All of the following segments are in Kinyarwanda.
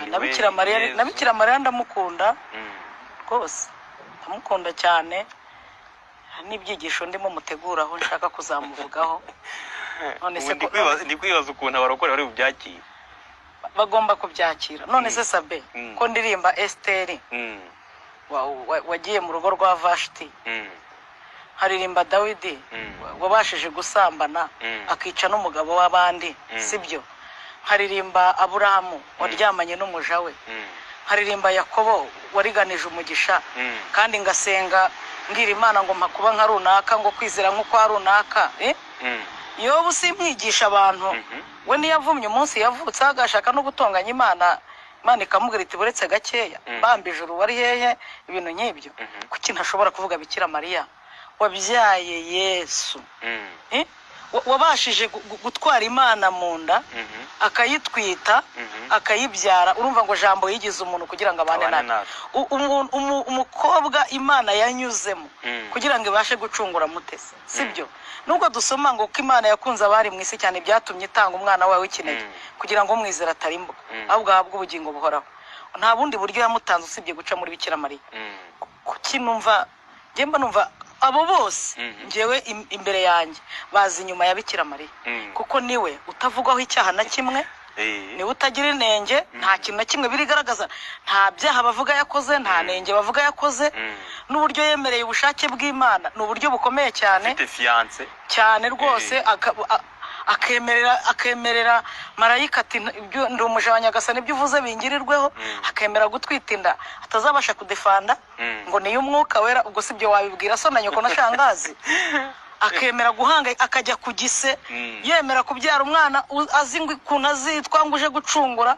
Na Bikira Mariya. Yezu. Na Bikira Mariya ndamukunda rwose, ndamukunda cyane. Hari n'ibyigisho ndimo muteguraho nshaka kuzamuvugaho. None se Ubu ndi kwibaza ukuntu abarokore bari bubyakire. Bagomba kubyakira. None se Sabe, ko ndirimba Esiteri wagiye mu rugo rwa Vashiti, nkaririmba Dawidi wabashije gusambana akica n'umugabo w'abandi, sibyo? Nkaririmba Aburahamu waryamanye n'umuja we, nkaririmba Yakobo wariganije umugisha, kandi ngasenga mbwira Imana ngo mpa kuba nka runaka, ngo kwizera nk'ukwa runaka, eh? Yobu simwigisha abantu? We ntiyavumye umunsi yavutse, agashaka no gutonganya Imana, Imana ikamubwira iti: "Buretse gakeya, bamba ijuru wari hehe?" Ibintu nk'ibyo. Kuki ntashobora kuvuga Bikira Mariya wabyaye Yesu? Eh? Wabashije gutwara Imana mu nda, akayitwita, akayibyara. Urumva ngo Jambo yigize umuntu kugira ngo abane Abane natwe. natwe. Umukobwa Imana yanyuzemo kugira ngo ibashe gucungura Mutesi, sibyo? Nubwo dusoma ngo ko Imana yakunze abari mu isi cyane, byatumye itanga umwana wawe w'ikinege kugira ngo umwizere atarimbuka, ahubwo ahabwe ubugingo buhoraho. Nta bundi buryo yamutanze usibye guca muri Bikira Mariya. Kuki numva njye mba numva abo bose njyewe imbere yanjye baza inyuma ya Bikira Mariya, kuko niwe utavugwaho icyaha na kimwe, niwe utagira inenge. Nta kintu na kimwe birigaragaza, nta byaha bavuga yakoze, nta nenge bavuga yakoze. N'uburyo yemereye ubushake bw'Imana ni uburyo bukomeye cyane. Ufite fiancé. Cyane rwose. Akemerera marayika ati: "Ibyo ndi umuja wa Nyagasani, ibyo uvuze bingirirweho." Akemera gutwita inda atazabasha kudefanda ngo niyo Umwuka Wera. Ubwo si ibyo wabibwira so na nyoko na shangazi? Akemera guhanga, akajya ku gise, yemera kubyara umwana azi ngo ukuntu azitwa, ngo uje gucungura,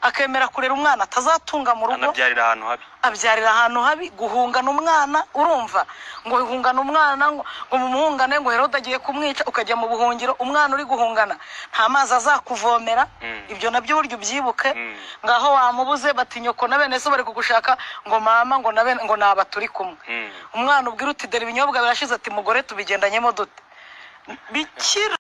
akemera kurera umwana atazatunga mu rugo. Anabyarira ahantu habi. Abyarira ahantu habi. Guhungana umwana, urumva ngo hungana umwana, ngo mumuhungane, ngo Herode agiye kumwica, ukajya mu buhungiro, umwana uri guhungana, nta mazi azakuvomera. Ibyo nabyo burya ubyibuke. Ngaho wamubuze, bati nyoko na bene so bari kugushaka, ngo mama, ngo na bene, ngo naba turi kumwe. Umwana ubwira uti: "Dore ibinyobwa birashize," ati: "Mugore, tubigendanyemo dute?" Bikira